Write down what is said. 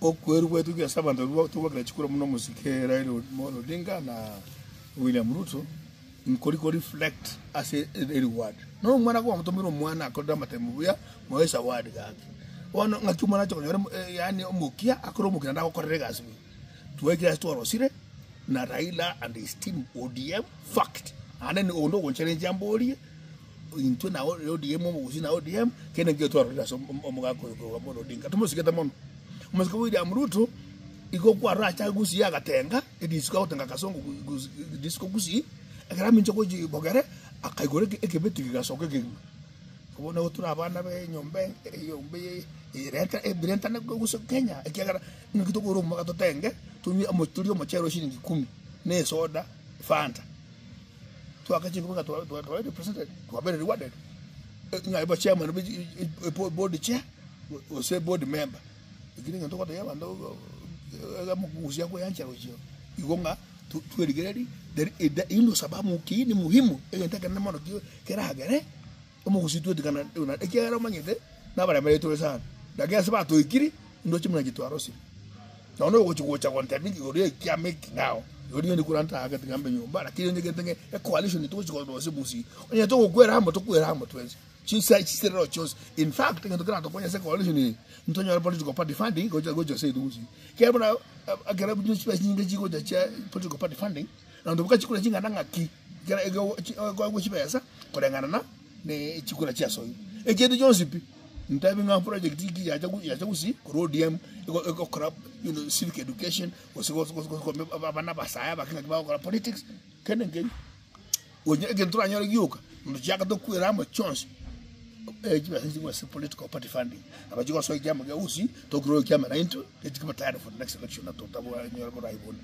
Okwerwa gwaito ki ase abanto baria togwakera chikura buna omosike Raila Omolo Odinga na William Ruto nkori ko reflect ase ereward. Nonya omwana kwamotomire omwana akorire amatemo buya moe ezawadi gaki. Bono ng'aki omwana acha konyora yaani omokia akore omokia naende agokorera egasi buya. Twaikire ase twarosire na Raila and his team ODM fact naende onde ogoncharenchia amborie. Intwe na ODM, omogusii na ODM, kende nkio twarorire ase omogaka oyo korwa Amolo Odinga. Tomosigete mono. Omosike William Ruto, igo kwarora acha Gusii agatenga, edisco agotenga Kasongo disco Gusii, ekero aminche gochia Bogere, akaigora ekebeti kegasoka ekegima. Bono nigo tore abana ba enyomba enyomba eye ereta ebirentane gose Kenya, ekiagera ng'aki tokogora omobaga totenge, tonywe torie omochere o shilingi kumi, na esoda, Fanta. Twaka chinguru ng'a twa- twa- twa represented, twabere rewarded, ng'a eba chairman be chi- e- board chair, gose board member. Lakini egento ogotebia abanto omogusia akoyanchera gochia igo ng'a to- twerigereria eywo ndio sababu ki ni muhimu, egento ekenene mono ki keragere omogusia twetigana ekiagera omanyete nabaremereri tore sana, lakini ase batoikiri ndoche buna inche twarosire. Nonya ogochia gocha gontebia ng'a igoro y'ekiama eke ng'ao, igo riria ndikura ntaake tiga mbe nyomba, lakini onye gento ng'a ecoalition togochia korosia gusii, onye togokwera amo tokwere amo twensi, chinsa chisirero chionsi. In fact egento keratokonye ase ecoalition eye, ntonyore political party funding gocha gocha seito gusii. Ekiagera buna ekero chibesa chinyinge chigocha chia political party funding, na toboka chikura ching'ana ng'aki, ekero ekoegwa chibesa koreng'ana na. ne chikura chiasoire. Echiaito chionsi pi, ntebi ng'a project ki yacha yacha gusii korwa ODM ego egokora you know civic education gose gose gose gose abana abasae abake ng'aki bagokora politics, kende nkeri. Onye egento toranyore gioka, ntochiaka tokwere amo chionsi, chibesa echi ase political party funding, nabo chigosoa ekiama kia gusii, togrow ekiama naintwe, let's be tayari for the next election na totabwanyore borai bonde.